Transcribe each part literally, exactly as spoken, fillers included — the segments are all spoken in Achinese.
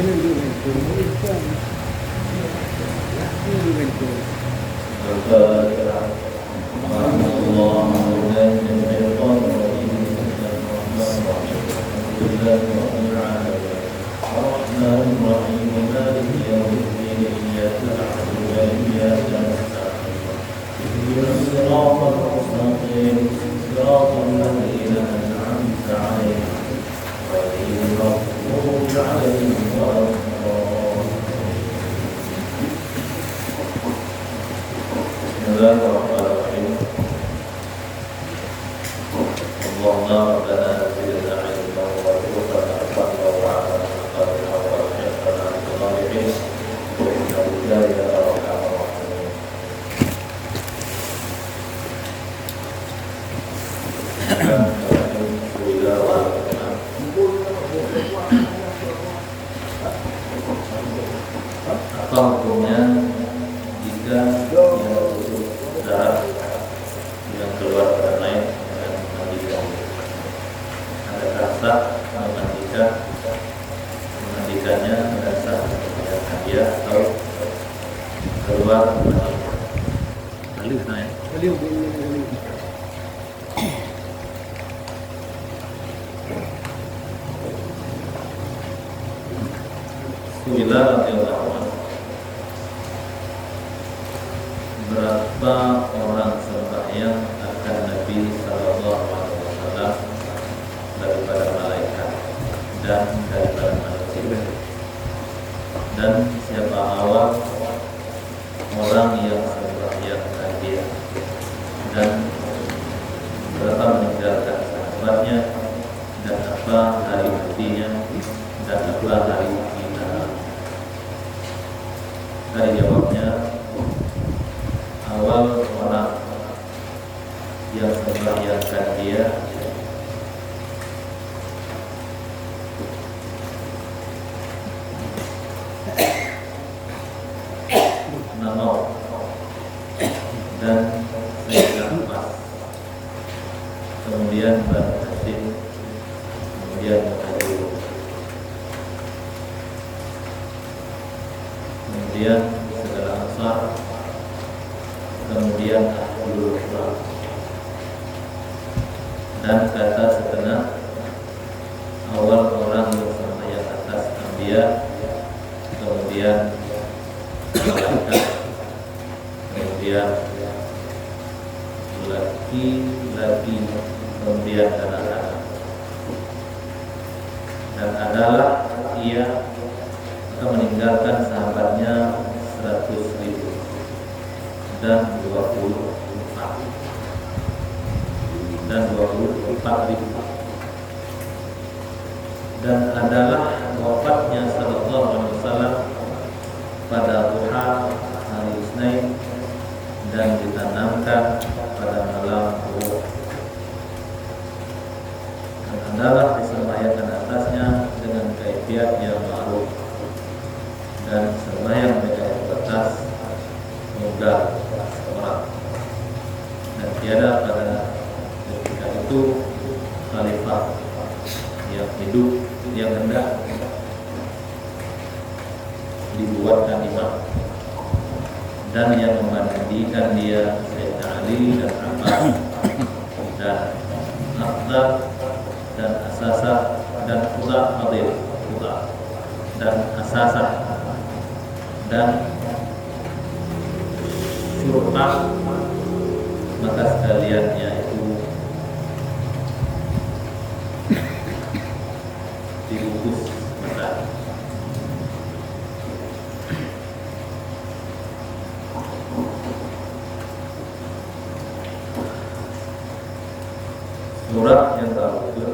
الرحمن الرحيم. مالك يوم الدين. إياك نعبد وإياك نستعين. اهدنا الصراط المستقيم. صراط الذين أنعمت عليهم غير المغضوب عليهم ولا الضالين. بسم الله الرحمن الرحيم. اللهم ربنا زدنا علما وارزقنا فهما وعملا صالحا والحقنا بالصالحين برحمتك يا ارحم الراحمين. Apa hukumnya jika yang khusus darah yang keluar pada mayat dan memandikan? Adakah sah memandikan, memandikannya dan sah memandikan dia atau keluar mani? Halus nah ya. Bismillahirrahmanirrahim. Berapa orang sembahyang akan Nabi sallallahu alaihi wasallam daripada malaikat dan daripada manusia? Dan siapa awal orang yang sembahyang dia dan berapa meninggalkan sahabatnya dan apa hari matinya dan apa hari kita? Dari jawabnya, awal orang yang sembahyangkan dia nama dan Sayyidina Abbas, kemudian Bani Hashim, kemudian Muhajirun, kemudian segala Ansar, kemudian Ahlul Quran. Dan kata segenap awal orang yang sembahyang atas anbiya, kemudian malaikat, kemudian laki-laki, kemudian anak-anak. Dan adalah ia akan meninggalkan sahabatnya seratus ribu dan dua puluh empat dan dua puluh empat ribu. Dan adalah wafatnya sallallahu alaihi wasallam pada duha hari Isnin dan ditanamkan pada malam Rabu. Dan adalah disembahyangkan atasnya dengan kaifiat yang ma'ruf. Dan sembahyang mereka itu atas meninggal seorang. Dan tiada pada ketika itu khalifah yang hidup yang hendak dibuatkan imam. Dan yang memandikan dia Sayyidina Ali dan Abbas dan Afdal dan Asasa dan Khuza, Fadil, Khuza dan Asasa dan Syurqa, maka sekalian yaitu dibungkus mata. Surat yang baru tu,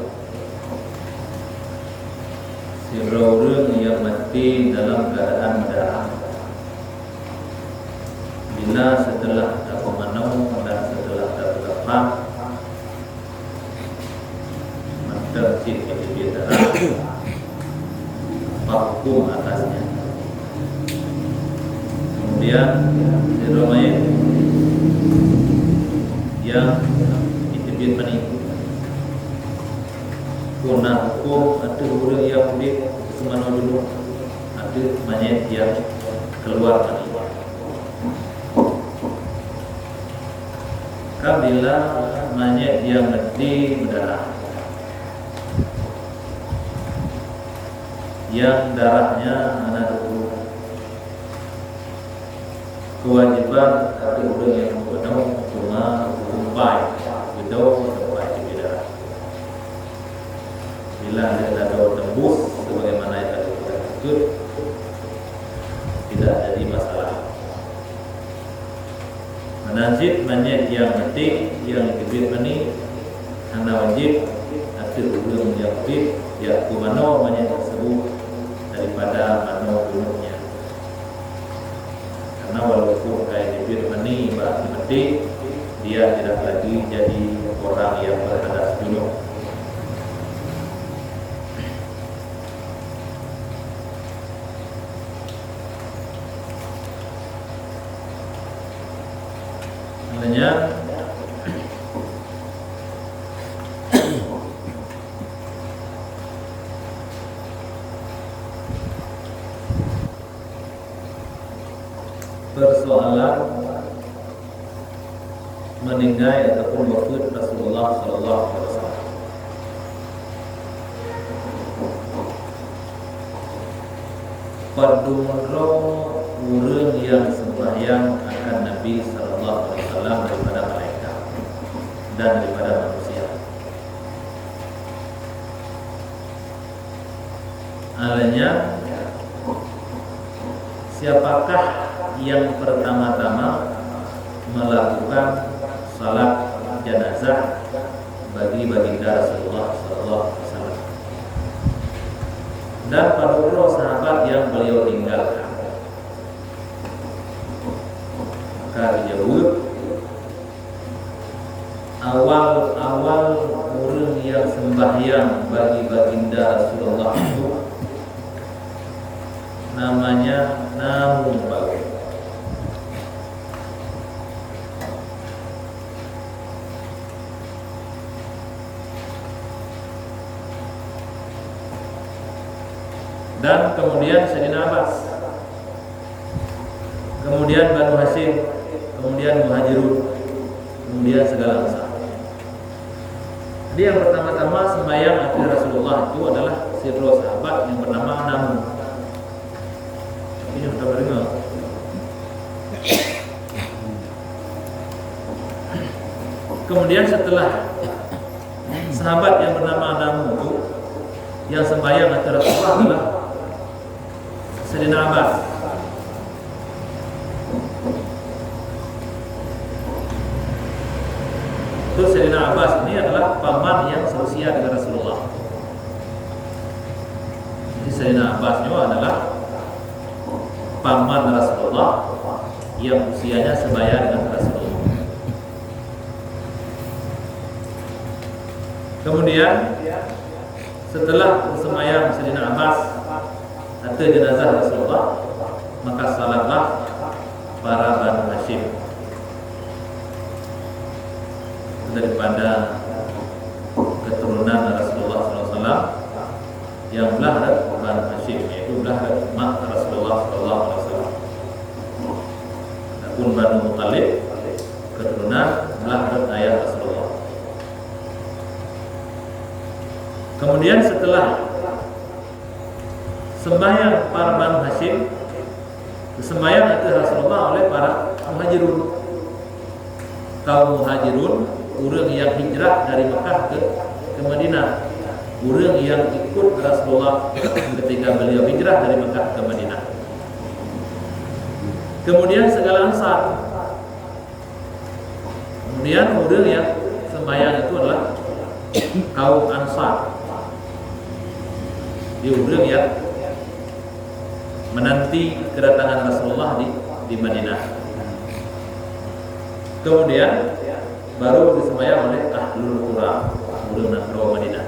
sidroe ureuëng yang mati dalam keadaan darah. Bila setelah tapeumanoe dan setelah tapeulapan, mantong cit keubiet darah, apa hukum atasnya? Kemudian, sidroe manyét nyang jiteubiet mani, peue na huköm ateueh ureuëng nyang udeb seumanoe jinoe? Manyét nyang keuluar mani. Apabila manyét nyang meuti meudarah, nyang darahnya hana teupeue, keuwajéban ateueh ureuëng nyang meubunoe cuma geutumpai, geudoe sampai cit darah. Bila lheueh ladoe teumbus sebagaimana nyang tadi kita sebut, tidak jadi masalah. Meunan cit manyét nyang meuti nyang teubiet mani hana wajéb ateueh ureuëng nyang udeb, jak peumanoe manyét teuseubut daripada manoe bunoe nyan. Karena walaupun ka teubiet mani bak akhé meuti, dia tidak lagi jadi orang yang berhadas junub. Maknanya, persoalan meninggai ataupun wafat Rasulullah sallallahu alaihi wasallam. Padum droe ureuëng nyang seumbahyang akan Nabi sallallahu alaihi wasallam daripada malaikat dan daripada manusia. Alanya, siapakah yang pertama-tama melakukan salat jenazah bagi baginda Rasulullah sallallahu alaihi wasallam? Dan padum droe sahabat yang beliau tinggalkan? Maka dijawab, awal-awal ureuëng nyang seumbahyang bagi baginda Rasulullah itu namanya Namu Bawe. Dan kemudian Sayyidina Abbas, kemudian Banu Hasyim, kemudian Muhajirun, kemudian segala Ansar. Jadi, yang pertama-tama sembahyang ateueh Rasulullah itu adalah sidroe sahabat yang bernama Namu. Ini yang kita dengar. Kemudian, setelah sahabat yang bernama Namu itu, yang sembahyang ateueh Rasulullah adalah Sayyidina Abbas. Itu Sayyidina Abbas ini adalah paman yang seusia dengan Rasulullah. Jadi, Sayyidina Abbas ini adalah paman Rasulullah yang usianya sebaya dengan Rasulullah. Kemudian, setelah bersemayam Sayyidina Abbas ateueh jenazah Rasulullah, maka salatlah para Banu Hasyim daripada keturunan Rasulullah sallallahu alaihi wasallam, yang blah rot Banu Hasyim, yaitu blah rot mak Rasulullah sallallahu alaihi wasallam. Adapun Banu Muthalib, keturunan blah rot ayah Rasulullah. Kemudian, setelah sembahyang para Banu Hasyim, sembahyang ateueh Rasulullah oleh para Muhajirun. Kaum Muhajirun, ureuëng nyang hijrah dari Mekah ke, ke Madinah. Ureuëng nyang ikut Rasulullah ketika beliau hijrah dari Mekah ke Madinah. Kemudian, segala Ansar. Kemudian, ureuëng nyang sembahyang itu adalah kaum Ansar. Di ureuëng nyang menanti kedatangan Rasulullah di, di Madinah. Kemudian, baru disembahyang oleh ahlul qura, ureuëng nanggroe Madinah.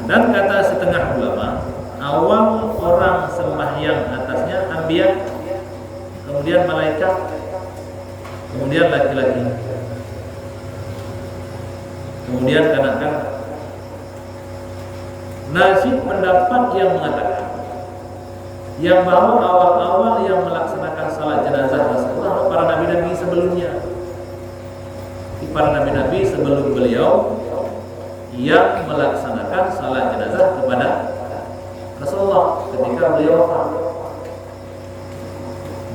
Dan kata setengah ulama, awal orang sembahyang atasnya anbiya, kemudian malaikat, kemudian laki-laki, kemudian kanak-kanak. Na cit pendapat yang mengatakan yang bahwa awal-awal yang melaksanakan salat jenazah Rasulullah para nabi-nabi sebelumnya. Di para nabi-nabi sebelum beliau yang melaksanakan salat jenazah kepada Rasulullah ketika beliau wafat.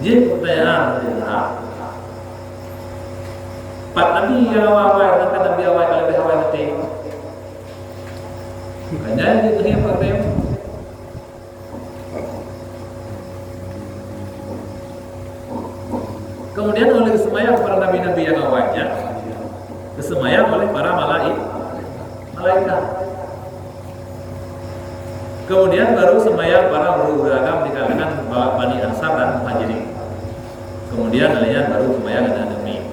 Jih pertanyaan, pat nabi nyang awai-awai, sedangkan nabi awai ka leubeh awai maté? Makanya dia kena yang pakai. Kemudian oleh seumayang para nabi-nabi nyang awai nyan, seumayang oleh para malai-, malaikat. Kemudian baru seumayang para ureuëng-ureuëng agam di kalangan Bani Ansar dan Muhajirin. Kemudian lainnya baru seumayang aneuk-aneuk miet.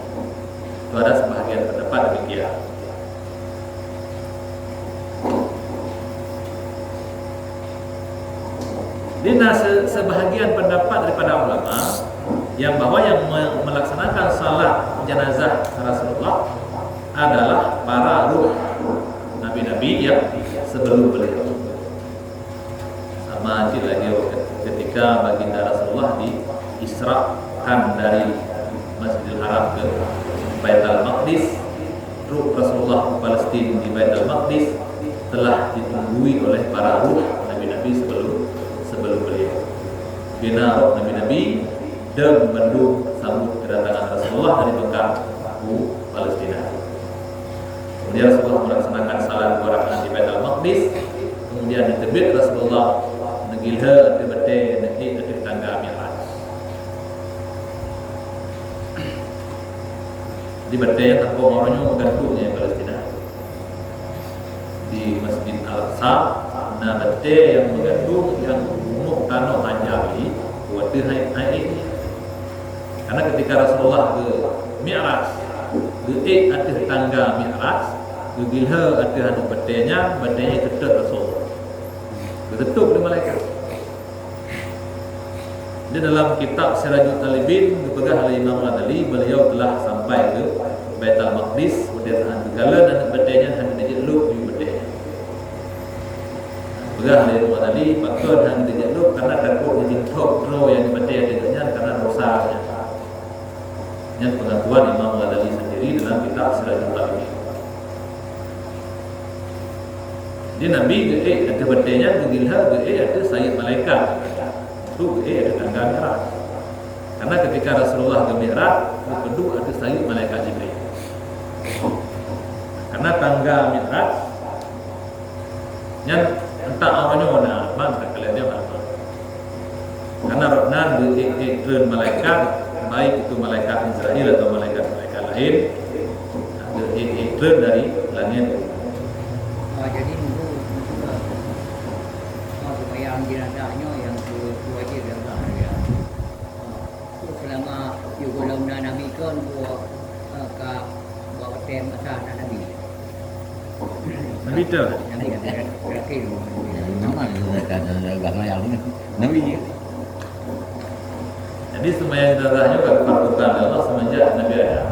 Itu ada sebahagian pendapat demikian. Di na se-, sebahagian pendapat daripada ulama yang bahwa yang me-, melaksanakan salat jenazah Rasulullah adalah para ruh nabi-nabi yang sebelum beliau. Sama cit lagi ketika baginda Rasulullah diisrakan dari Masjidil Haram ke Baitul Maqdis, trok Rasulullah ke Palestin di Baitul Maqdis telah ditunggui oleh para ruh nabi-nabi sebelum, sebelum beliau. Bina roh nabi-nabi dan bandum sambut kedatangan Rasulullah dari Mekah ke Palestina. Kemudian Rasulullah melaksanakan salat dua rakaat di Baitul Maqdis. Kemudian diteubiet Rasulullah, neugilhé ateueh batée, neuék ateueh tangga Mi'raj. Di batée nyang takoh uroe nyoe meugantung di Palestina. Di Masjid Al-Aqsa na batée nyang meugantung nyang bunoe tanoh han jibi, watée hai, hai ék. Karena ketika Rasulullah geu Mi'raj, geuék ateueh tangga Mi'raj, geugilhé ateueh aneuk batée nyan, batée nyan teutot Rasulullah. Geuteutup lé malaikat. Di dalam kitab Sirajut Talibin geupeugah lé Imam Ghazali, beliau telah sampai ke Baitul Maqdis, kemudian han geukalon aneuk batée nyan, han geujak lôb yue batée nyan. Peugah lé Imam Ghazali, pakon han geujak lôb, karena takot geujitôb droe nyang batée ateueh nyan karena dosa nyan. Nyan pengakuan Imam Ghazali sendiri dalam kitab Sirajul Talibin. Di Nabi geuék ateueh batée nyan, geugilhé geuék ateueh sayeup malaikat. Tu geuék ateueh tangga Mi'raj. Karena ketika Rasulullah geumi'raj, geupeuduek ateueh sayeup malaikat Jibril. Karena tangga Mi'raj nyan, entah awaknyoe na ban takalon nyan ban. Karena rot nan geuék-ék treun malaikat, baik itu malaikat Israel atau malaikat-malaikat lain, geuék-ék treun dari langét. Ah, jadi nunggu, nunggu lah. Ah, sembahyang jenazah nyoe nyang keu-, keuwajéb lam dah, ya. Ah, selama tujuh bulan Nabi kon buat, ah, ka buat batée masa Nabi. Nabi tu. Nabi tu. Nama dia kata dah mayang ni? Nabi ni. Jadi sembahyang jenazah nyoe ka difardukan lé Allah semenjak Nabi Adam.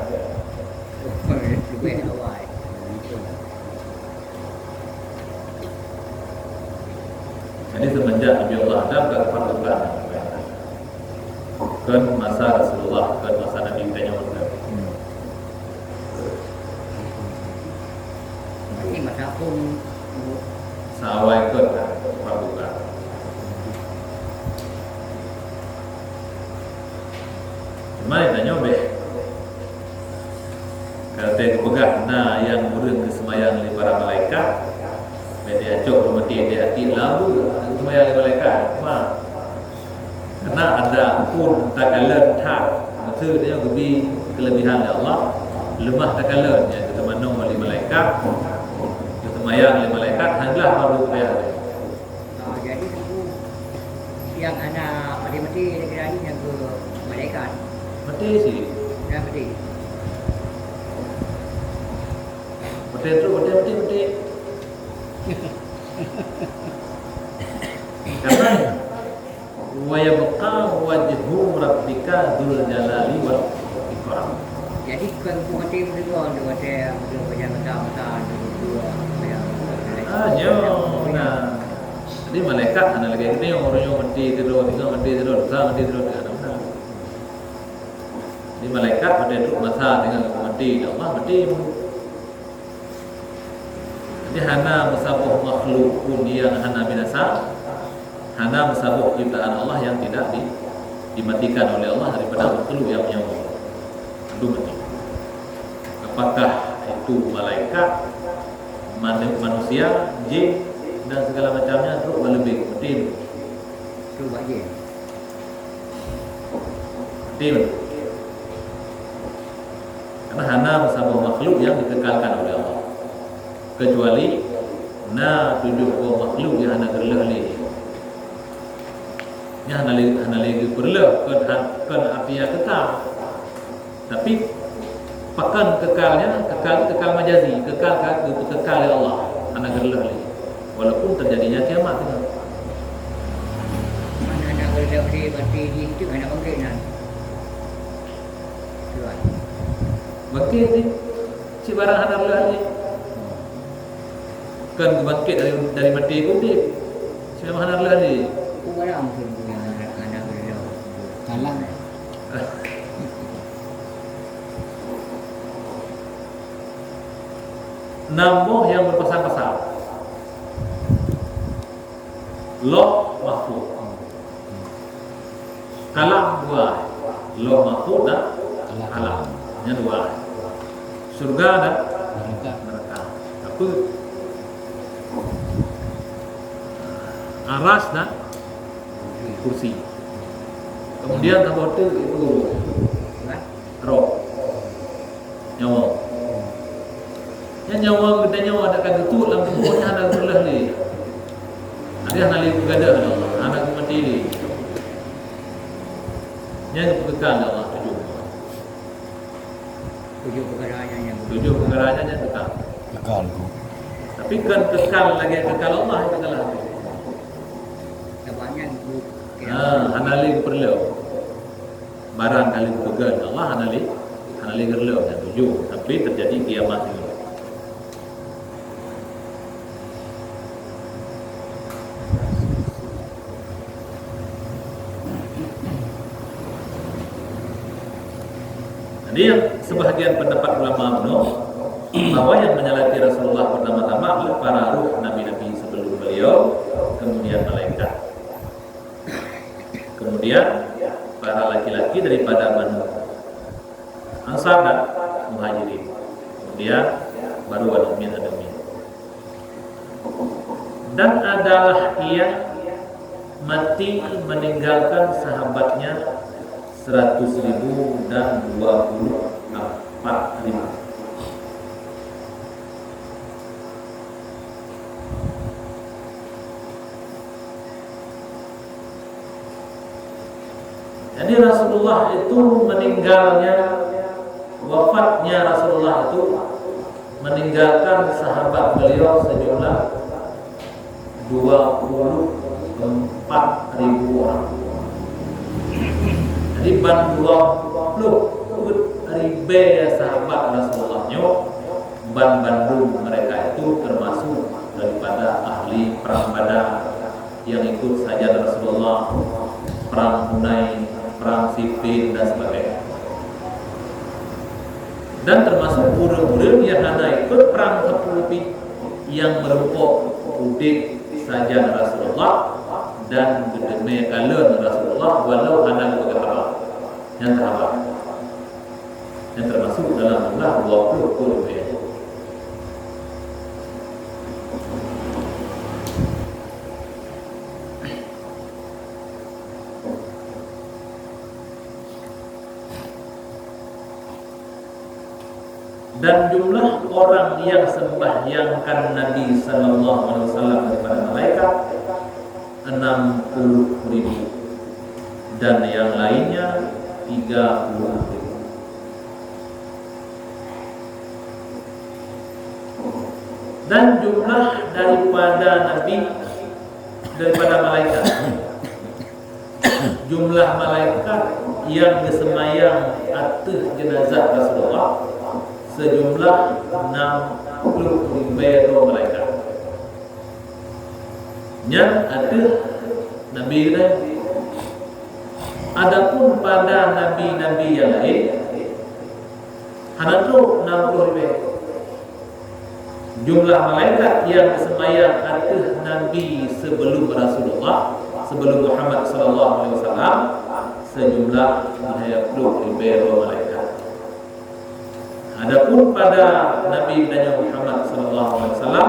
Lebih awal. Jadi semenjak Nabi Allah Adam ka difardukan. Kon masa Rasulullah, kon masa Nabi geutanyoe. Hmm. Berarti masa pun sawai kon, bukan. Cuma tanyoe beh. Kalau teupeugah na nyang ureuëng geuseumayang lé para malaikat, beh teucok rumoh teuh hati labu geuseumayang lé malaikat. Ma. Karena ada pun takalon that, maksud dia geubi kelebihan dari Allah, leumah takalon nyang geuteumanoe lé malaikat, geuseumayang lé malaikat, hanglah baru dia. Ah, jadi tu yang anak mati-mati lagi nyang ke malaikat. Mati sih. Dah mati. Mati tu, mati, mati, mati. Karena wa yabqa wajhu rabbika dzul jalali wal ikram. Jadi, bukan hukum mati betul, dia kata, dia baca mata-mata, dia berdua, dia, dia, Ah, nyo, nah. Malaikat hana lagèe geutanyoe, ureueng nyoe maté sidroe, teungoh maté sidroe, lusa maté sidroe, hana meunan. Jadi malaikat watèe trok masa teungoh maté, ya Allah, maté. Jadi hana meusaboh makhluk pun nyang hana binasa, hana meusaboh ciptaan Allah nyang tidak di-, dimatikan oleh Allah daripada makhluk nyang meunyawa. Mandum maté. Apakah itu malaikat, manu-, manusia, jin, dan segala macamnya, trok bak leubeh, maté. Trok bak jin. Maté. Karena hana meusaboh makhluk nyang dikekalkan oleh Allah. Kecuali na tujoh boh makhluk nyang hana geureuloh lé. Nyan hana lé, hana lé geupeureuloh, kon ha-, kon artinya kekal. Tapi pakon kekalnya, kekal, kekal majazi, kekal ka geupeukeukal lé Allah, hana geureuloh lé. Walaupun terjadinya kiamat teungoh. Mana hana geureuloh lé, berarti jih tu hana bangkit nan. Tuan. Bangkit ni, cit barang hana geureuloh lé. Kon geubangkit dari, dari maté keu udép. Cit barang hana geureuloh lé. Aku barang tu yang hana, hana geureuloh. Kalah. Enam boh nyang beupasang-pasang. Lauh Mahfuz. Kalam dua. Lauh Mahfuz dan Kalam. Kalam. Nyan dua. Syurga dan Neraka. Neraka. Apa? Aras dan Kursi. Kemudian saboh teuk itu roh. Nyawa. Nyan nyawa geutanyoe adak ka geutuek lam tuboh nyan hana geureuloh lé. Ada hana lé geugadôh lé Allah, hana geumaté lé. Nyan geupeukeukai lé Allah tujoh. Tujoh peukara nyan nyang Tujoh peukara nyan nyang kekal. Kekal tu. Tapi kan kekal lagèe kekal Allah, kekal Allah. Sabab nyan Ha, hana lé geupeureuloh. Barang ka lheueh geupeugah Allah hana lé, hana lé geureuloh, nyang tujoh, sampai terjadi kiamat nyoe. Jadi, yang sebahagian pendapat ulama bunoe, bahwa yang menyalati Rasulullah pertama-tama adalah para ruh nabi-nabi sebelum beliau, kemudian malaikat. Kemudian para laki-laki daripada Banu Ansar dan Muhajirin. Kemudian baru Banu Min Adami. Dan adalah ia mati meninggalkan sahabatnya seratus ribu dan dua puluh empat ribu. Jadi Rasulullah itu meninggalnya, wafatnya Rasulullah itu meninggalkan sahabat beliau sejumlah dua puluh empat ribu orang. Jadi ban dua puluh ribèe sahabat Rasulullah nyoe ban bandum mereka itu termasuk daripada ahli perang Badar yang ikut sajan Rasulullah, perang Hunain, perang Siffin, dan sebagainya. Dan termasuk ureueng-ureueng nyang hana ikut perang sapeue pih nyang meurumpok udép sajan Rasulullah dan geuteumé kalon Rasulullah walau hana geupeugah haba. Nyan haba. Nyan termasuk dalam jumlah dua puluh puluh ribèe. Dan jumlah orang yang sembahyangkan Nabi sallallahu alaihi wasallam daripada malaikat enam puluh ribu dan yang lainnya tiga puluh ribu. Dan jumlah daripada Nabi, daripada malaikat, jumlah malaikat yang geuseumbahyang ateueh jeunazah Rasulullah sejumlah enam puluh ribèe droe malaikat. Nyan ateueh Nabi Ibrahim. Adapun pada nabi-nabi nyang laén, hana trok nam ploh ribèe. Jumlah malaikat nyang geuseumbahyang ateueh Nabi sebelum Rasulullah, sebelum Muhammad sallallahu alaihi wasallam, sejumlah lhèe ploh ribèe droe malaikat. Adapun pada Nabi geutanyoe Muhammad sallallahu alaihi wasallam,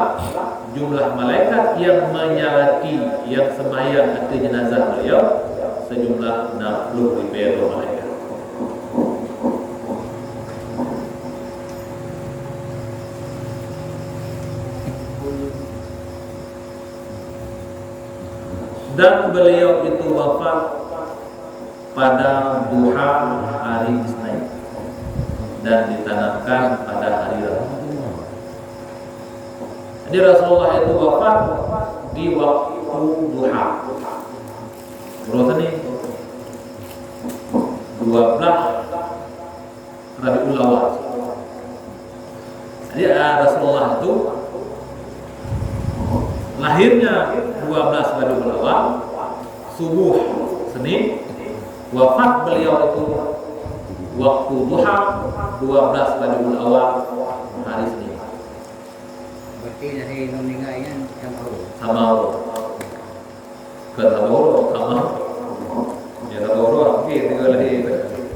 jumlah malaikat nyang menyalati, nyang seumbahyang ateueh jeunazah beliau, sejumlah nam ploh ribèe droe malaikat. Dan beliau itu wafat pada duha hari Isnin dan ditanamkan pada hari Rabu. Jadi Rasulullah itu wafat di waktu duha. Uroe Senin, dua belas Rabiul Awal. Jadi, ah, Rasulullah itu lahirnya dua belas Rabiul Awal, subuh Senin, wafat beliau itu waktu duha dua belas Rabiul Awal, hari Senin. Berarti dari meninggal ini sama Allah. Sama Allah. Kon sama uroe, sama. Ya, sama uroe, oke, tinggal lahir,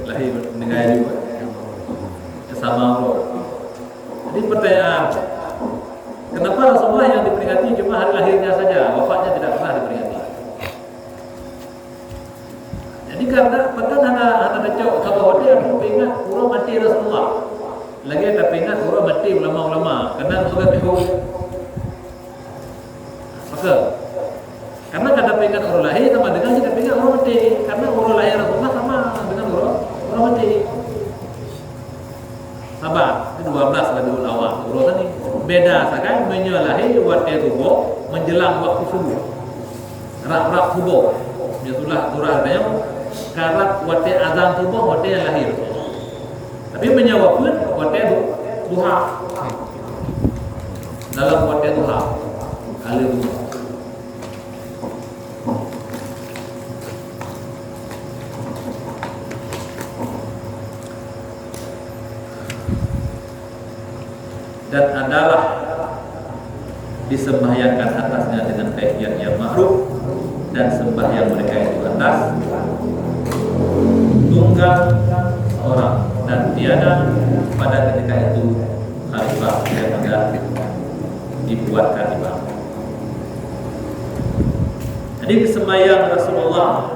lahir meninggai juga. Ya, sama uroe. Jadi pertanyaan, kenapa Rasulullah yang diperingati cuma hari lahirnya saja, wafatnya tidak pernah diperingati? Jadi karena bahkan hana, hana cocok, sama uroe yang peuingat uroe maté Rasulullah. Lagi tapi ingat uroe maté ulama-ulama, karena sebagai pihak Maka, karena kada peuingat uroe lahé sama dengan kada peuingat uroe maté. Karena uroe lahé Rasulullah sama dengan uroe, uroe maté. Saban, dua belas Rabiul Awal, uroe Senin. Beda sagai meunyoe lahé watèe suboh, menjelang waktu subuh. Rab-rab suboh. Meunyoe tulah, tulah tanyong, karab watèe azan suboh, watèe lahé. Tapi meunyoe wafeuet, watèe du-, duha. Dalam watèe duha. Kali duha. Dan adalah disembahyangkan atasnya dengan kaifiat yang makruf, dan sembahyang mereka itu atas tunggal seorang, dan tiada pada ketika itu khalifah yang hendak dibuatkan imam. Jadi, sembahyang Rasulullah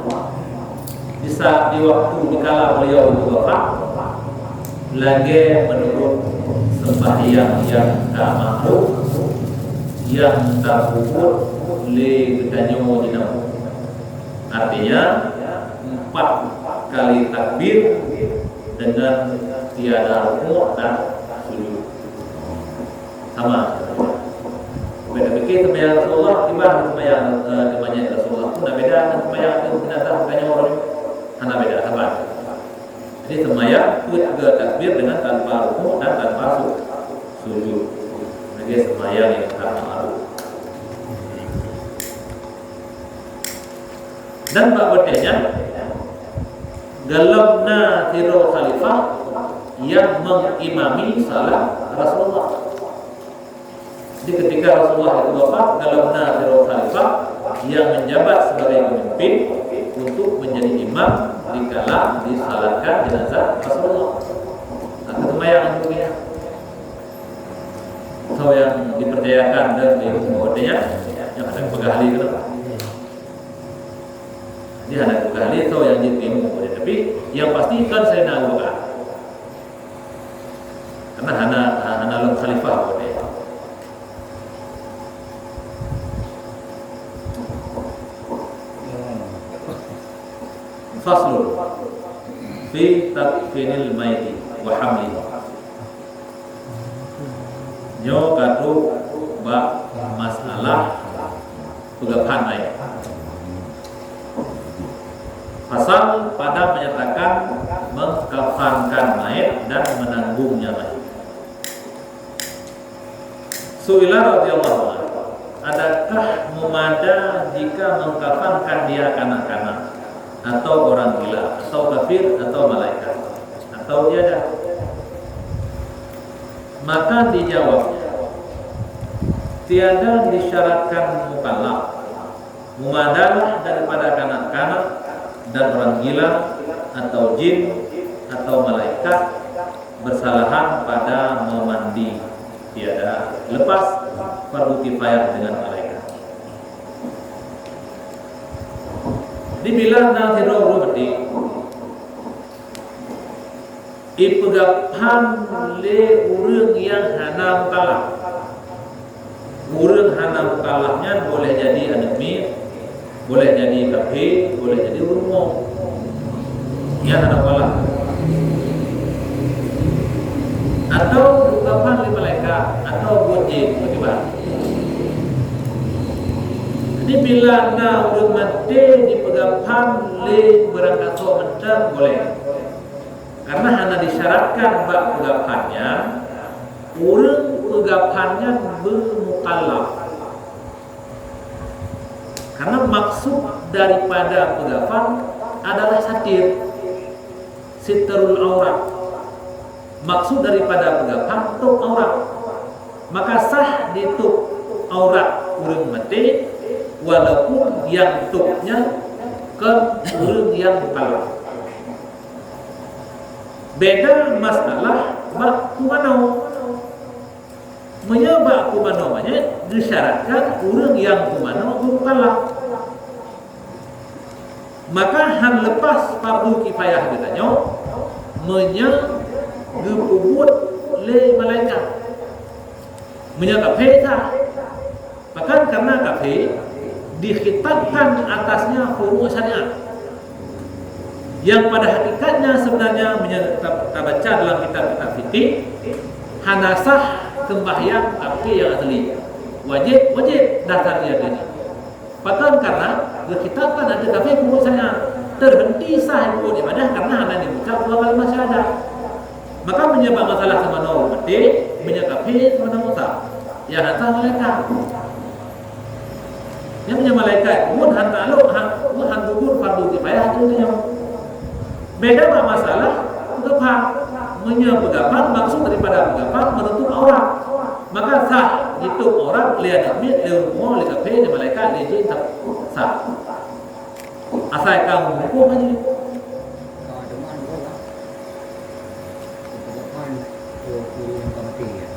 di saat, di waktu, di kala beliau itu wafat, lagèe menurut sembahyang nyang ka makruf, nyang tapeubuet lé geutanyoe jinoe. Artinya, empat kali takbir dengan tiada rukuk dan sujud. Sama. Beda pikir sembahyang Rasulullah, timbang sembahyang, eh, di masjid Rasulullah pun dah beda dengan sembahyang di jenazah bukannya orang ni. Hana beda, sama. Jadi sembahyang peuet tiga takbir dengan tanpa rukuk dan tanpa su-, sujud. Jadi sembahyang yang tak makruf. Dan bak watèe nyan, gohlom na sidroe khalifah nyang mengimami salat Rasulullah. Jadi, ketika Rasulullah itu wafat, gohlom na sidroe khalifah nyang menjabat sebagai pemimpin untuk menjadi imam dikala disalatkan jenazah Rasulullah. Nah, ketemayang itu dia. Soe nyang dipercayakan dan dihukum watèe nyan, nyang ada peugah ahli kenapa? Jadi, hana peugah lé soe nyang jeuet keu imum, tapi nyang pasti kon Saidina Abu Bakar. Karena hana, hana lom khalifah watèe. Faslun fi takfinil maiti wa hamlihi. Nyoe ka trok bak masalah peugaphan manyét. Pasal pada menyatakan mengkafankan mayat dan menanggungnya mayat. Su'ila radhiyallahu anhu, adakah Meumada jika mengkafankan dia kanak-kanak, atau orang gila, atau kafir, atau malaikat, atau tiada? Maka dijawab, tiada disyaratkan mukallaf. Meumadalah daripada kanak-kanak dan orang gila, atau jin, atau malaikat, bersalahan pada meumandi, tiada, lepas fardu kifayah dengan malaikat. Di bila na sidroe ureuëng maté, ipeugaphan lé ureuëng nyang hana mukallaf. Ureuëng hana mukallaf nyan boleh jadi aneuk miet, boleh jadi kafé, boleh jadi ureuëng rumoh. Nyan hana mukallaf. Atau ipeugaphan lé malaikat, atau buet jén, bagaimana? Jadi bila na ureuëng maté ipeugaphan lé beurangkasoe mantong boleh. Karena hana disyaratkan bak peugaphan nyan, ureuëng peugaphan nyan beumukallaf. Karena maksud daripada peugaphan adalah satir, sitrul aurat. Maksud daripada peugaphan tôb aurat. Maka sah ditôb aurat ureuëng maté, walaupun nyang tôb nyan kon ureuëng nyang mukallaf. Beda masalah bak pumanoe. Meunyoe bak pumanoe nyan geusyaratkan ureuëng nyang pumanoe mukallaf, maka hán leupah fardu kifayah geutanyoe meunyoe geupeubuet lé malaikat. Meunyoe kafé sah, bahkan karena kafé dikhitabkan atasnya furu' syariat. Yang pada hakikatnya sebenarnya meunyoe ta-, tabaca dalam kitab-kitab fikih, hana sah sembahyang kafé yang asli. Wajib, wajib dasar dia tadi. Pakon karena geukhitabkan ateueh kafé furu' syariat. Terhenti sah ibadah karena hana diucap dua kalimat syahadat. Maka meunyoe bak masalah seumanoe ureuëng maté, meunyoe kafé seumanoe sah. Ya hana sah malaikat. Nyan meunyoe malaikat, mun hana taklok, ha, mun hana gugur fardu kifayah ateueh nyoe. Beda bak masalah peugaphan. Meunyoe peugaphan, maksud daripada peugaphan meunutôb aurat. Maka sah jitôb aurat lé aneuk miet, lé ureuëng tuha, lé kafé, lé malaikat, lé jin, sah. Asai ka meuhuköm haji. Ka deungon geuh lah. Keputusan tu ureuëng nyang ka maté, ya.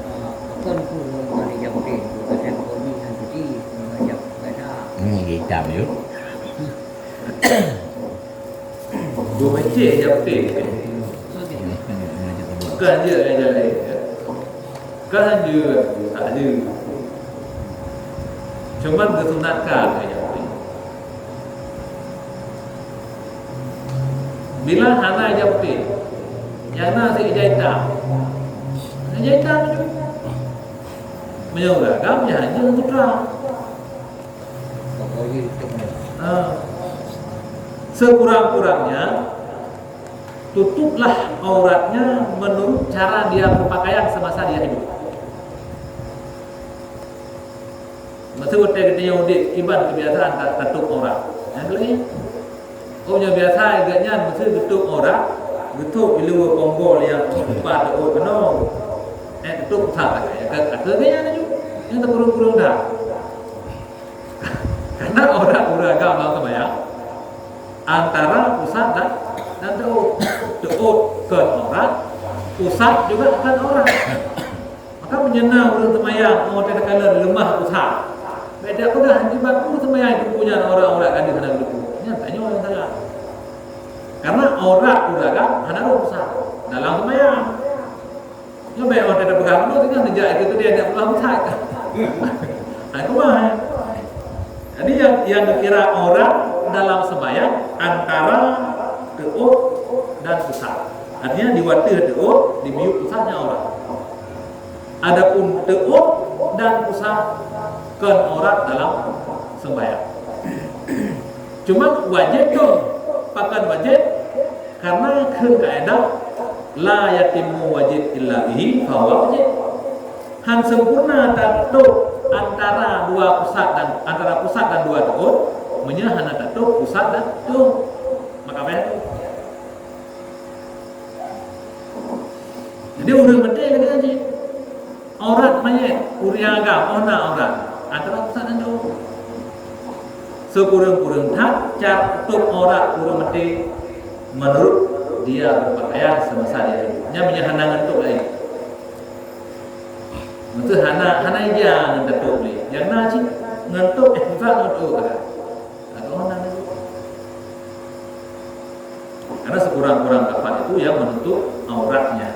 Ah, bukan tu ureuëng nyang ka maté, tu pasal kami nyang cuti, mengajak ibadah. Hmm, hitam tu. Dua becek je betul. Bukan je lain-lain, ya. Kan je, tak je. Cuman geusunatkan saja. Bila hana ija putih, nyang na si ija itam. Ija itam tu. Meunyoe ureuëng agam, ya hanya sutra. Ha. Sekurang-kurangnya, tutuplah auratnya menurut cara dia berpakaian semasa dia hidup. Masa watée geutanyoe udeb, kiban keubiasaan ta-, tatôb aurat. Nyang keulhèe, oh, nyang biasa geuh nyan meusti geutôb aurat, geutôb ileue ponggol nyang teumpat teuôt keunoe. Eh, geutôb that, ka, ka, ka, ka, nyan laju. Nyang teukurong-kurong that. Karena aurat ureuëng agam lam seumayang antara pusat dan, dan teuôt. Teuôt kon aurat, pusat juga kon aurat. Maka meunyoe na ureuëng seumayang, oh, teuka leumah pusat. Beda peugah, jibaku seumayang itu punya orang-orang gadis dan itu. Nyan tanyoe nyang salah. Karena aurat ureuëng agam hana rôh pusat dalam seumayang. Nyoe bèk watèe tapeugah bunoe, teungoh neujak itu tadi aneuk buah meuthai. Hai, keumah, hai. Jadi, nyang, nyang geukira aurat dalam seumayang antara teuôt dan pusat. Artinya, di watèe teuôt, di miyueb pusat nyan aurat. Adapun teuôt dan pusat kon aurat dalam seumayang. Cuma wajéb tu, pakon wajéb, karena kheun kaedah, "La yatimmu wajib illa bihi, fahuwa wajib." Han sempurna tatôp antara dua pusat dan, antara pusat dan dua teuôt, meunyoe hana tatôp pusat dan teuôt. Maka payah tôp. Jadi ureuëng maté lagée nyan cit. Aurat manyét, ureuëng agam, oh na aurat. Antara pusat dan teuôt. Sikureueng-kureueng that, cara tôp aurat ureuëng maté meunurot dia beupakaian seumasa dia hidup. Nyan meunyoe hana ngon tôp laén. Meunyoe hana, hana ija ngon tatôp lé. Nyang na cit ngon tôp, eh, bukan ngon tôp agam. Atau hana ngon tôp. Karena sekurang-kurang kafan itu yang menutup auratnya.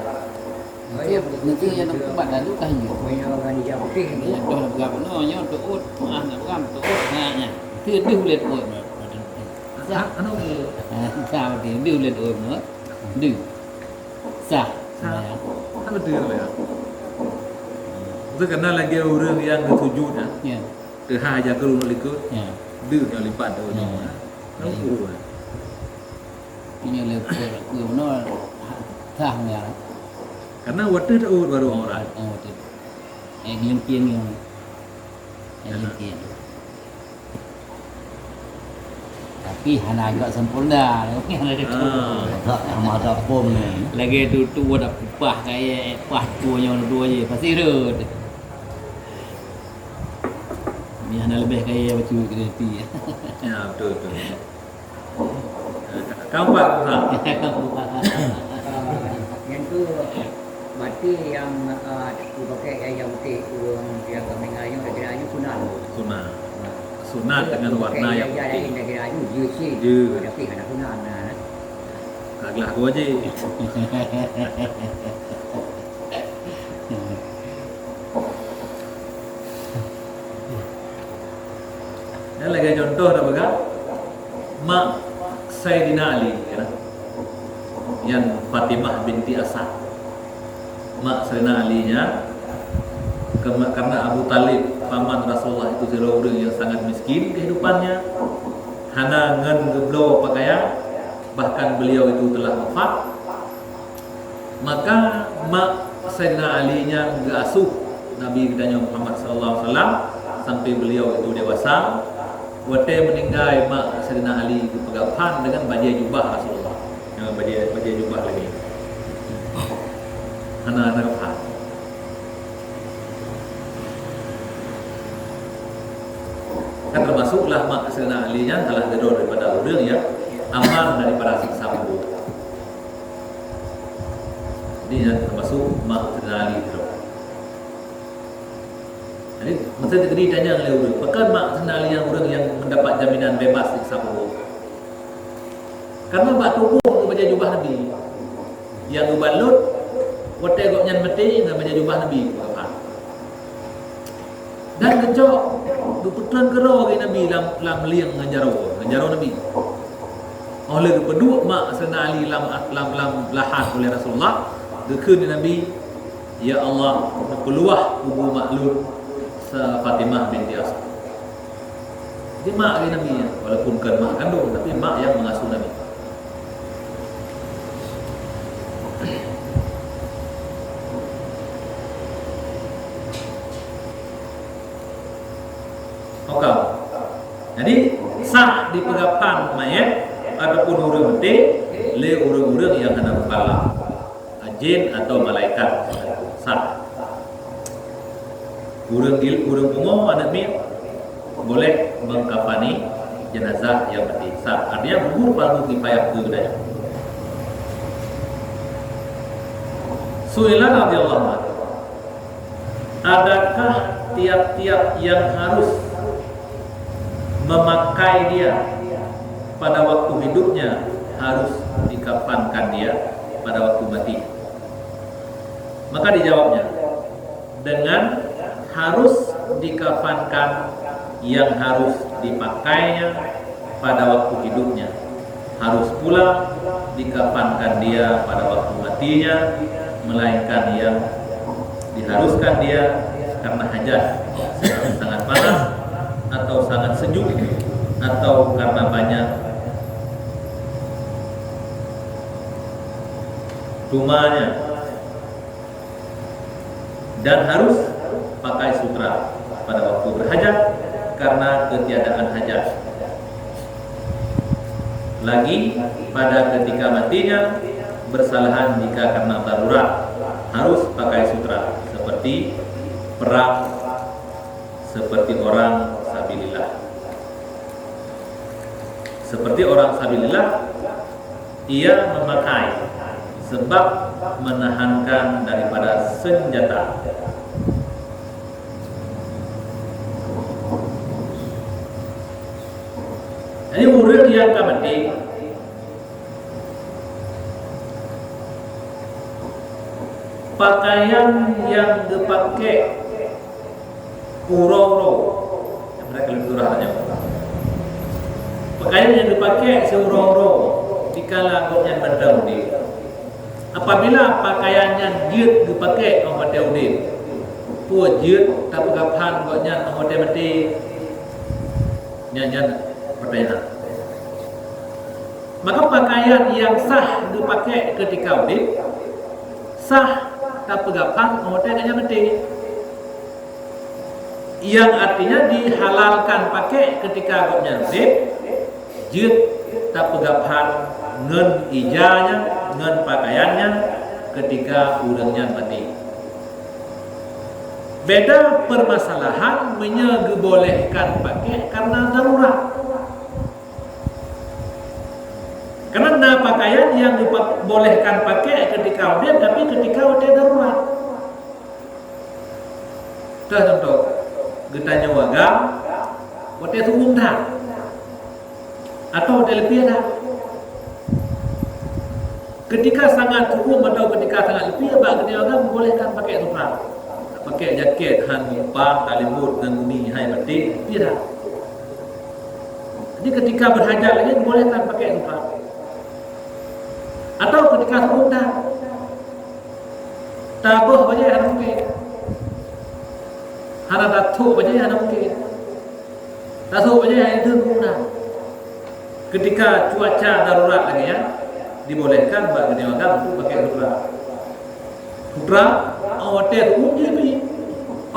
Nanti yang nak ubat lalu kah iya? Banyak orang di Jawa Tengah. Iya, dah nak pegang benar, nyoe teuôt, ah, nak pegang teuôt, nah, nyan. Itu deuh ulée teuôt. Sah, anu. Sah, deuh ulée teuôt, no. Deuh. Sah. Sah. Ya. Kan betul ya. Itu karena lagi orang yang sujud, ya. Ya. Teuhah aja ke rumah likot. Ya. Deuh yang lipat tu. Ya. Kan urut. Ini le kuno sah ya. Karena watèe teuôt baru aurat. Oh, watèe. Eh, gelengkieng yang. Eh, gelengkieng. Tapi hana agak sempurna. Ah. Tak sama ada pom ni. Lagi tu, tu ada pah kaya, pah tu yang dua je. Pasti rot. Ni hana lebih kaya bacut kita nanti. Ya, betul, betul. Kau buat apa? Yang tu mati yang, ah, dipakai yang, yang putih tu, yang kami ngayuh, dia kira sunat. Sunat. Sunat dengan warna yang putih. Dia kira ayu, dia sih. Ya. Tapi ada sunat, nah. Kaglah gua je. Dan lagèe contoh dah peugah, mak Saidina Ali, ya. Nyan Fatimah binti Asad. Mak Saidina Ali nyan, karena, karena Abu Thalib, paman Rasulullah itu sidroe ureueng yang sangat miskin kehidupannya, hana ngon geubloe pakaian, bahkan beliau itu telah wafat. Maka mak Saidina Ali nyan geuasuh Nabi geutanyoe Muhammad sallallahu alaihi wasallam sampai beliau itu dewasa. Watèe meuninggai mak Saidina Ali geupeugah phan dengan bajèe jubah Rasulullah. Dengan bajèe, bajèe jubah lagi. Hana, hana phan. Kan termasuklah mak Saidina Ali nyan salah sidroe daripada ureueng yang aman daripada siksa kubur. Jadi, nyan termasuk mak Saidina Ali tu. Jadi, masa tadi tanya lé ureueng, pakon mak Saidina Ali nyang ureueng nyang mendapat jaminan bebas siksa kubur? Karena bak tuboh geuh bajèe jubah Nabi. Nyang geubalot, watèe gobnyan maté, ngon bajèe jubah Nabi, geupeugah. Dan geucok, geupeutreun keudroe lé Nabi lam, lam lieng ngon jaroe, ngon jaroe Nabi. Óh lheueh geupeuduek mak Saidina Ali lam, lam, lam lahat ulèh Rasulullah, geukheun lé Nabi, "Ya Allah, neupeuluwah kubu mak lôn, Sa-, Fatimah binti Asad." Jadi mak lé Nabi, walaupun kon mak kandong, tapi mak yang mengasuh Nabi. Oke. Jadi, sah dipeugah phan manyét ataupun ureueng maté lé ureueng-ureueng nyang hana mukallaf, jin atau malaikat. Sah. Ureueng il-, ureueng pungo, aneuk miet, boleh mengkafani jenazah yang mati. Sah. Artinya, gugur fardu kifayah keu geutanyoe. Su'ila radhiyallahu anhu, adakah tiap-tiap yang harus memakai dia pada waktu hidupnya harus dikafankan dia pada waktu mati? Maka dijawabnya, dengan harus dikafankan yang harus dipakainya pada waktu hidupnya, harus pula dikafankan dia pada waktu matinya, melainkan yang diharuskan dia karena hajat, sangat panas atau sangat sejuk atau karena banyak dumanya. Dan harus karena ketiadaan hajat. Lagi, pada ketika matinya, bersalahan jika karena darurat, harus pakai sutra, seperti perang, seperti orang sabilillah. Seperti orang sabilillah, ia memakai sebab menahankan daripada senjata. Jadi, ureuëng nyang ka maté, pakaian nyang geupakék uroe-uroe. Pakaian nyang geupakék siuroe-uroe dikala gobnyan mantong udeb. Apabila pakaian nyan jeuet geupakék óh watée udeb, peue jeuet tapeugah phan gobnyan óh watée maté? Nyan, nyan pertanyaan. Maka pakaian nyang sah geupakék keutika udeb, sah tapeugah phan óh watée gobnyan maté. Nyang artinya dihalalkan pakék keutika gobnyan udeb, jeuet tapeugah phan ngon ija nyan, ngon pakaian nyan keutika ureuëng nyan maté. Beda permasalahan meunyoe geubolehkan pakék karena darurat. Karena na pakaian nyang geubolehkan pakék keutika udeb, tapi keutika watée darurat. Teuh contoh, geutanyoe agam watée su'um that, atawa watée leupie that. Keutika sangat su'um atawa keutika sangat leupie, bak geutanyoe agam geubolehkan pakék sutra. Pakék jakét han meupan, taleumbot ngon guni hai baté, leupie that. Jadi keutika berhajat lagée geubolehkan pakék sutra. Atawa keutika su'um that. Taboh bajée hana mungken. Hana tathok bajée hana mungken. Tathok bajée hana mungken. Keutika cuaca darurat lagée nyan, dibolehkan bak geutanyoe agam untuk pakék sutra. Sutra, óh watée su'um jih pih.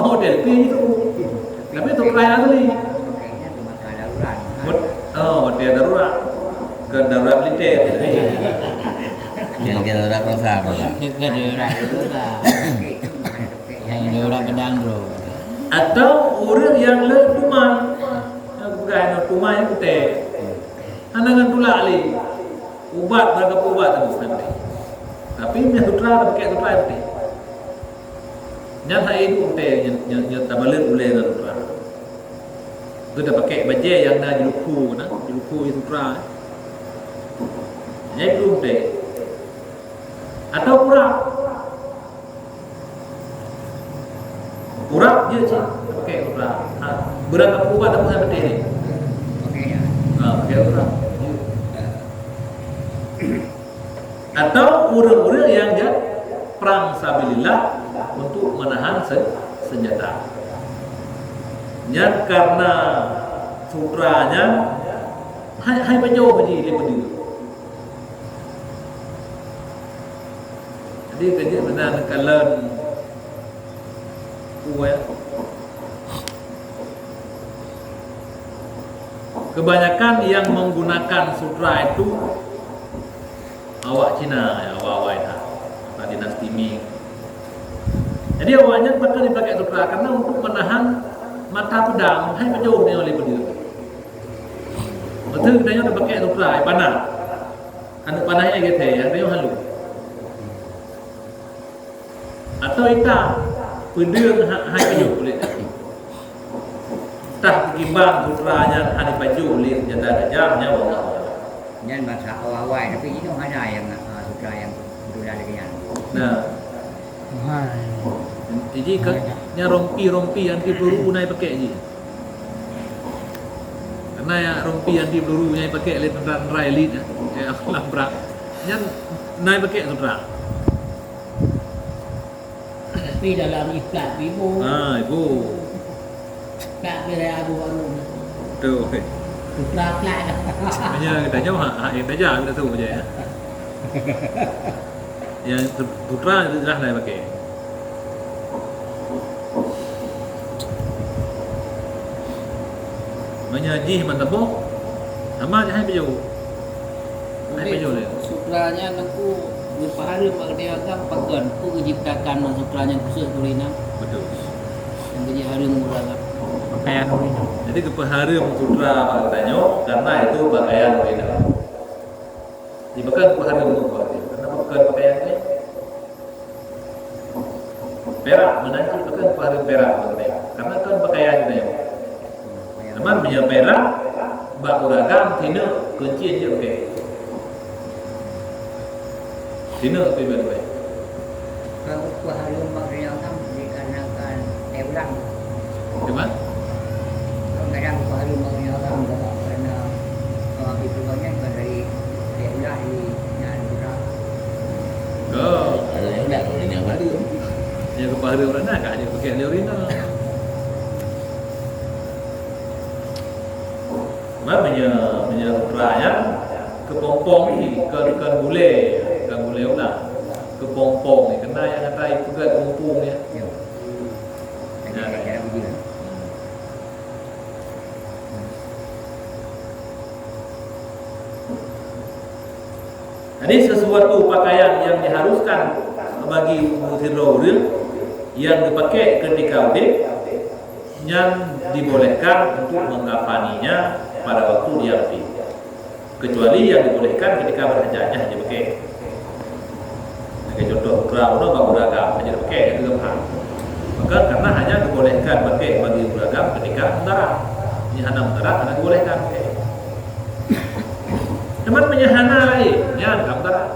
Óh watée leupie jih su'um. Tapi sutra nyang asli. Wat-, oh, watée darurat. Bukan darurat militer. Jangan kira darurat perusahaan, Pak. Bukan darurat perusahaan. Yang darurat pedang, bro. Atau ureuëng nyang le tumai. Nyang peugah nyoe tumai putéh. Hana ngon tulak lé. Ubat, barang ubat tu bukan. Tapi meunyoe sutra, pakék sutra putéh. Nyan hai duek putéh, nyan, nyan, nyan tabalot ulée ngon sutra. Tu tapakék bajée nyang na jeulukhu na, jeulukhu sutra. Nyan itu putéh. Atau kurab. Kurab jeuet cit, pakék kurab. Ha, beurangkapeue ubat dalam hai putéh ni. Ha, pakék kurab. Atau ureuëng-ureuëng nyang jak prang sabilillah untuk menahan se-, senjata. Nyan karena sutra nyan hai, hai pajoh jih lé peudeuh. Jadi, keujeuet meunan kalon peue. Kebanyakan yang menggunakan sutra itu awak Cina, ya, awak-awak Cina, atau dinasti Ming. Jadi, awaknyan pakon dipakai sutra karena untuk menahan mata pedang, hai pajoh nyoe lé peudeuh. Beutôi geutanyoe tapakai sutra, hai panah. Aneuk panah nyang geuthée, nyang geutanyoe halo. Atau ita peudeueng ha-, hai pajoh kulét. Tah peugimbang sutra nyan hana pajoh lé senjata tajam, nyan wallahu a'lam. Nyan masa awai-awai, tapi jinoe hana nyang, ah, sutra nyang beutôi lagée nyan. Nah. Hai. Jadi ka, nyan rompi-rompi anti peluru na ipakék jih. Karena ya rompi anti peluru nyang ipakék lé tentara-tentara elit ya, ya, lam prang. Nyan na ipakék sutra. Tapi dalam iplat ibu. Ah, ibu. Plat bila abu baru. Betul. Sutra plat. Hanya kita nyawa, ha, ha, yang tajam kita tu je ya. Yang sutra itu jelas na ipakék. Meunyoe jih mantong boh, sama je hai baju. Hai baju lé. Sutra nyan aku geupeuhareuem bak geutanyoe agam pakon? Peue geuciptakan bak sutra nyan khusus keu ureueng inong? Betul. Nyang geujak hareuem ureueng agam. Pakaian ureueng inong. Jadi geupeuhareuem sutra bak geutanyoe karena itu pakaian ureueng inong. Di pakon geupeuhareuem ureueng inong. Karena pakon pakaian ni. Perak, meunan cit pakon hareuem perak, karena kon pakaian geutanyoe. Teuma meunyoe perak, bak ureueng agam sineuk keuncien jeuet pake. Sineuk pih bak. Kon hareuem bak ureueng agam dikarenakan teulang. Teuma? Kadang baru mau nyawa, karena, eh, habis keluarnya dari, dari ulah di, nah, di ulah. Oh, ada yang nak, ada yang baru. Yang kepala orang nak, ada pakai dia orang nak. Cuma punya, punya ukuran yang kepompong ni, bukan, bukan bule, bukan bule ulang. Kepompong ni, kena yang kata itu kan pompong ya. Ya. Nah, nah. Jadi, sesuatu pakaian yang diharuskan bagi sidroe ureueng yang dipakai ketika udeb, nyan dibolehkan untuk mengkafaninya pada waktu dia mati. Kecuali yang dibolehkan ketika berhajat, nyan hanya pakai. Sebagai contoh, putra unoe bak ureueng agam, hanya pakai, hanya leupah. Maka, karena hanya dibolehkan pakai bagi ureueng agam ketika meudarat. Nyan hana meudarat, hana dibolehkan pakai. Teuma meunyoe hana laén, nyan ka meudarat.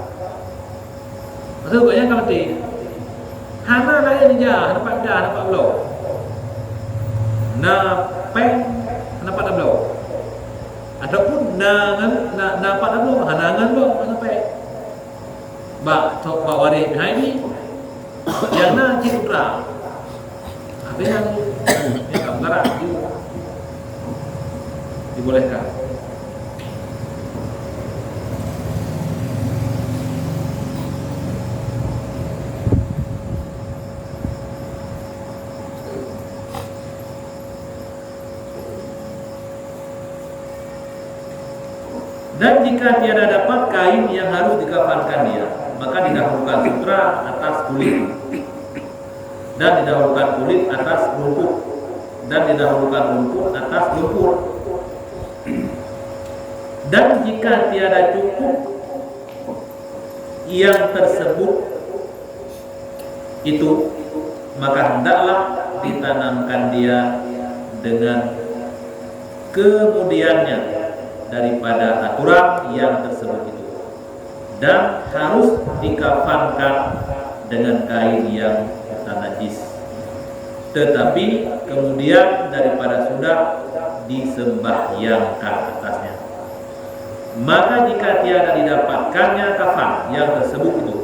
Maksud gobnyan ka maté. Hana laén ija, hana pat ija, hana pat bloe. Na péng, hana pat bloe. Ataupun na ngon, na, na pat bloe, hana ngon bloe, hana péng. Bak, bak waréh behind ni, nyang na cit putra. Habis nyan, nyan ka meudarat, dibolehkan. Dan jika tiada dapat kain yang harus dikafankan dia, maka didahulukan sutra atas kulit, dan didahulukan kulit atas rumput, dan didahulukan rumput atas lumpur. Dan jika tiada cukup yang tersebut itu, maka hendaklah ditanamkan dia dengan kemudiannya daripada aturan yang tersebut itu, dan harus dikafankan dengan kain yang najis, tetapi kemudian daripada sudah disembahyangkan atasnya. Maka jika tiada didapatkannya kafan yang tersebut itu,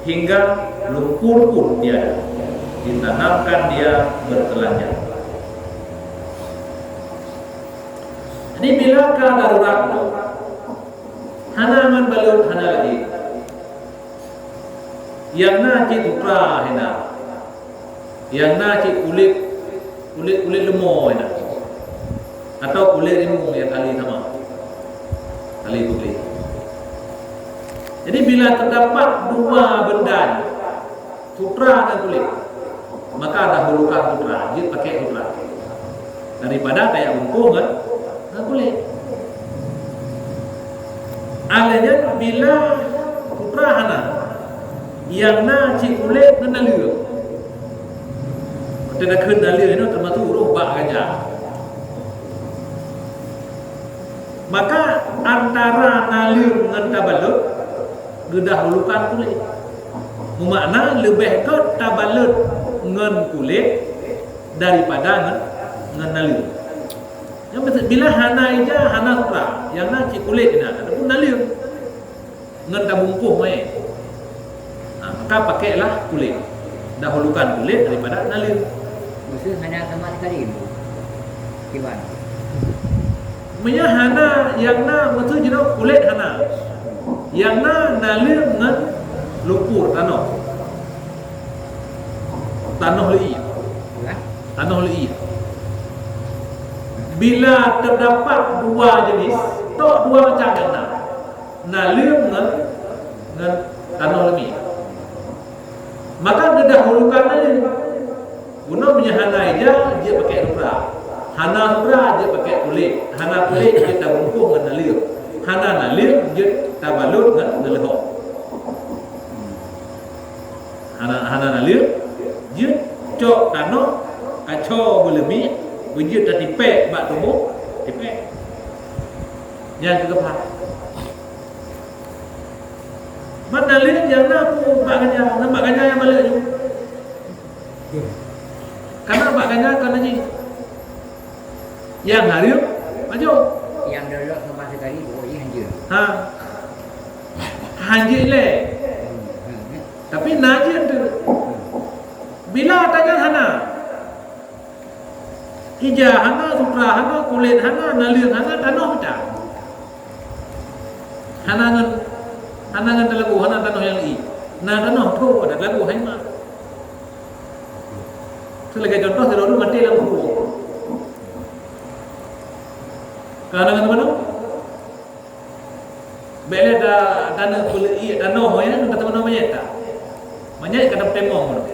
hingga lumpur pun tiada, ditanamkan dia bertelanjang. Jadi bila ka darurat tu, hana ngon balot, hana lagi. Nyang na cit sutra hina. Nyang na cit kulét, kulét, kulét leumo nyan. Atau kulét rimueng nyang kali sama. Kali kulét. Jadi, bila teudapat dua benda nyan, sutra dan kulét, maka dahulukan sutra, jeuet pakai sutra. Daripada kaya bungkôh ngon, ngon kulét. Alèh nyan bila sutra hana, nyang na cit kulét ngon naleueng. Watèe takheun naleueng nyoe teumasuk roh bak gajah. Maka antara naleueng ngon tabalot geudahulukan kulét. Meumakna leubeh gèt tabalot ngon kulét daripada ngon, ngon naleueng. Nyan maksud, bila hana ija, hana sutra, nyang na cit kulét na, ataupun naleueng ngon tabungkôh manyét. Ha, maka pakailah kulét. Dahulukan kulét daripada naleueng. Maksud hana sama sekali, Bu. Kiban. Meunyoe hana, nyang na, maksud jinoe kulét hana. Nyang na naleueng ngon lumpur tanoh. Tanoh leuie. Tanoh leuie. Bila teudapat dua jeunèh, tok dua macam nyang na. Naleueng ngon, ngon tanoh leumiek. Maka geudahulukan naleueng. Bunoe meunyoe hana ija, jeuet pakèk sutra. Hana sutra, jeuet pakèk kulét. Hana kulét, jeuet tabungkôh ngon naleueng. Hana naleueng, jeuet tabalot ngon geuleuhok. Hana, hana naleueng, jeuet cok tanoh, kaco beuleumiek, beujeuet tatipèk bak tuboh, tipèk. Nyan keuh geupat. Ban naleueng nyang na peue bak ganya, ngon bak ganya nyang balek ju. Karena bak ganya kon najis. Nyang hareuem, majoh. Nyang dolok sama sekali, pokoknya hanjeuet. Ha. Hanjeuet lé. Hmm, hmm, hmm. Tapi na jeuet tu. Bila tanyan hana. Ija hana, sutra hana, kulét hana, naleueng hana, tanoh mita. Hana ngon, hana ngon talagu, hana tanoh nyang i. Na tanoh tho, ada talagu hai mak. Sebagai contoh, sidroe maté lam kubur. Ka hana ngon tanoh? Bèk lé ta-, tanoh peuleuiek tanoh, ya, ka teumanoe manyét ta. Manyét ka tapeutimong.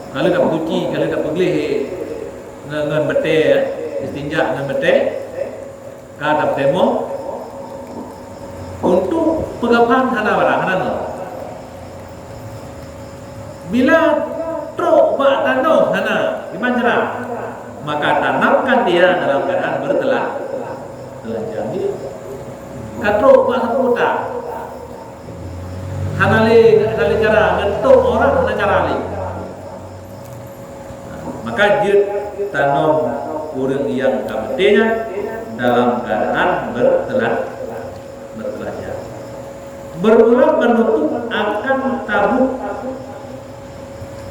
Ka lheueh tapeusuci, ka lheueh tapeugleh ngon, ngon batèe, ya, istinja ngon batèe, ka tapeutimong. Untuk peugafan hana barang, hana ngon. Bila trok bak tanoh hana, kiban cara, maka tanamkan dia dalam keadaan bertela-, telanjang dia. Ka trok bak saboh kota, hana lé, hana lé cara, ngon tôb aurat hana cara lé. Maka jeuet tanom ureueng nyang ka maté nyan dalam keadaan bertela-, bertelanjang. Berulang menutup akan tabut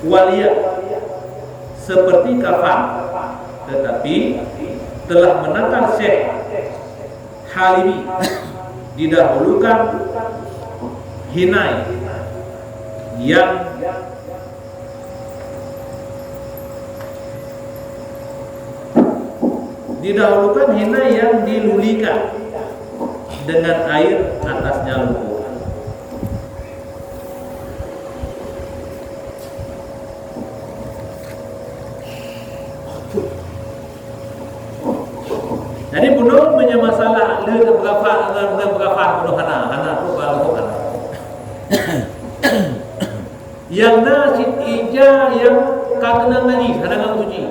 waliat seperti kafan, tetapi telah menakal Syekh Halibi, didahulukan hinai yang Didahulukan hinai yang dilulikan dengan air atasnya lumpur. Jadi, bunoe meunyoe masalah lheueh geupeugafan, ngon, ngon peugafan bunoe hana, hana, tu baru hana. Nyang na cit ija nyang ka keunong najis, hana ngon suci.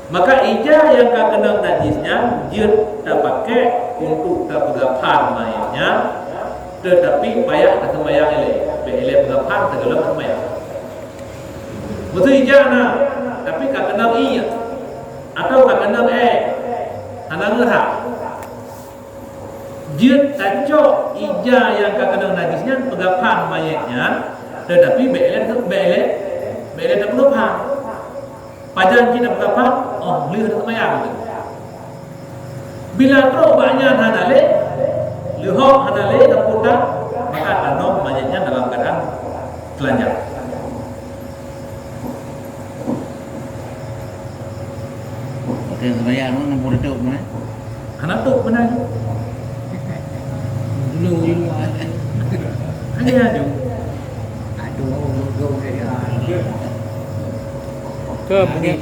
Maka ija nyang ka keunong najis nyan jeuet tapakék untuk tapeugafan manyét nyan, teutapi payah taseumayang ilée, bèk ilée peugafan teugohlom taseumayang. Meuseu ija na, tapi ka keunong ié, atawa ka keunong ék, hana ngon rhah. Jeuet tacok ija nyang ka keunong najis nyan peugafan manyét nyan, teutapi bèk ilée, bèk ilée, bèk ilée tapeugafan. Pajan cit tapeugafan, óh lheueh taseumayang. Bila trok bak nyan hana lé, leuhok hana lé, taputa, maka tanom manyét nyan dalam keadaan telanjang. Oke, sembahyang tu nombor tu mana? Hana tu mana? Dulu, dulu. Hanya tu. Aduh, dulu dia. Ke bunyi,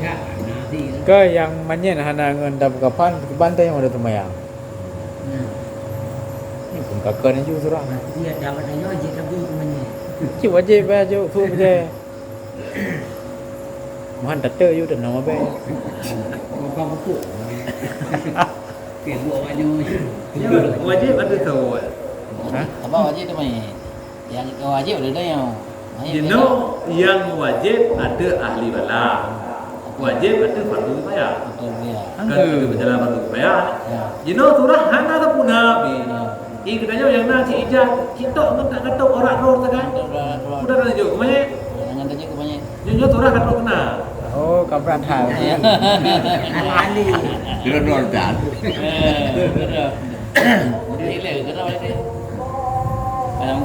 ke yang manyét hana ngon dap kapan, kiban teuh nyang ada sembahyang. Hmm. Ni pun kakak ni juga surah. Dia dapat tanya je tapi manyét. Cik wajib bah, cik tu je. Muhan tata yu dan nama be. Bukan pupuk. Okey, buat awak nyoe. Ya, wajib ada tahu. Ha? Apa wajib tu main? Yang wajib ada dah yang. Main Jinoe yang wajib ada ahli bala. Wajib ada fardu kifayah. Betul ya. Kan ada berjalan fardu kifayah. Ya. Jinoe surah hana sempurna. Ya. Ih, geutanyoe nyang na cit ija, cit tok ngon tak gatok aurat droe sagai. Udah dah jok keu manyét. Jangan tanya keu manyét. Nyoe, nyoe surah ka trok keunan. Oh, ka brat hal. Ahli. Kira dua dan. Eh, kira. Jadi, le, kira berarti. Dalam